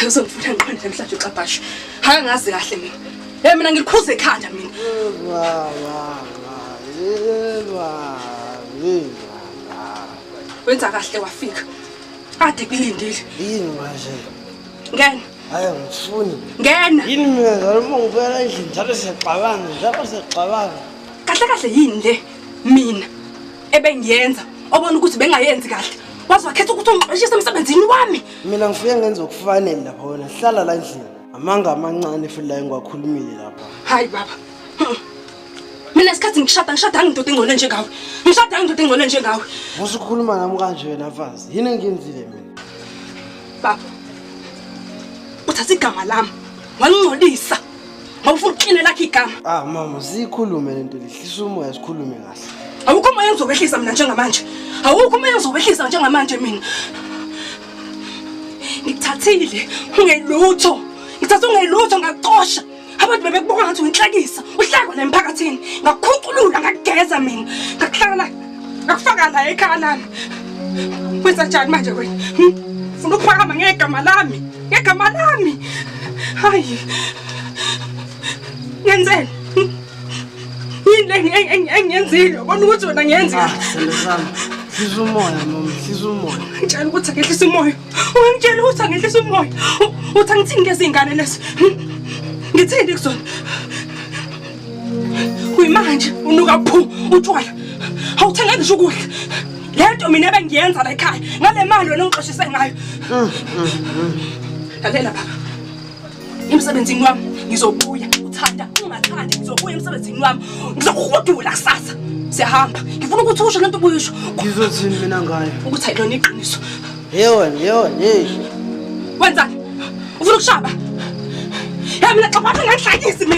Uzongifuna ngiqonde namhlanje uxabhashe. Hhayi ngazi kahle mina. Hey mina ngikhuze ekhanda mina. Wenza kahle wafika. Kade kulindile. Yini manje? Ngena. Hayi angifuni. Ngena. Yini mina njalo uma ngibuyela endlini njalo siyaxabana, njalo siyaxabana. Kahle kahle yini le mina ebengiyenza obona ukuthi bengayenzi kahle. Waze wakhetha ukuthi ungixoshise emsebenzini wami. Mina ngifike ngenza okufanele lapha wena hlala la endlini. Amanga amancane futhi la engiwakhulumile lapha. Hayi baba. Mina isikhathi ngishada ngishada ngindoda engcole njengawe. Ngishada ngindoda engcole njengawe. Musukhuluma nami kanje wena mfazi. Yini engiyenzile mina? Baba. Uthatha igama lami. Wangingcolisa. Ngoba ufuna ukuxina lakhe igama. Ah mama, sikhulume lento lehlisa umoya sikhulume kahle. Awukho umoya engizowehlisa mina njengamanje. Awukho umoya engizowehlisa njengamanje mina. Ngikuthathile ungelutho. Ngithathe ungelutho ngakuxosha. Abantu bebekubuka ngathi uyinhlekisa. Uhlekwa la emphakathini. Ngakukhuculula ngakugeza mina. Ngakuhlala ngakufaka la ekhaya lami. Wenza njani manje wena? Hmm? Ufuna ukuphakama ngegama lami. Ngegama lami. Hayi. Ngenzeni? Hmm? Yini le engiyenzile? Ubona ukuthi wena ngiyenze Ah, sithando sami. Hlisa umoya mama, hlisa umoya. Ngitshela ukuthi angehlisa umoya. Ungitshela ukuthi angehlisa umoya. Uthi angithini ngezingane lezi? Hmm? Ngithini kuzona? Kuyimanje unuka phu utshwala. Awuthenge ngisho ukudla. Le nto mina ebengiyenza la ekhaya ngale mali wena ongixoshise ngayo. Lalela baba. Emsebenzini wami ngizobuya uthanda ungathandi ngizobuya emsebenzini wami ngizokuhudula kusasa. Siyahamba. Ngifuna ukuthi usho lento ubuyisho. Ngizothini mina ngayo? Ukuthi ayilona iqiniso. Hey wena, hey wena, hey. Wenzani? Ufuna ukushaba? Ya mina xaphatha ngangihlanyisi mina.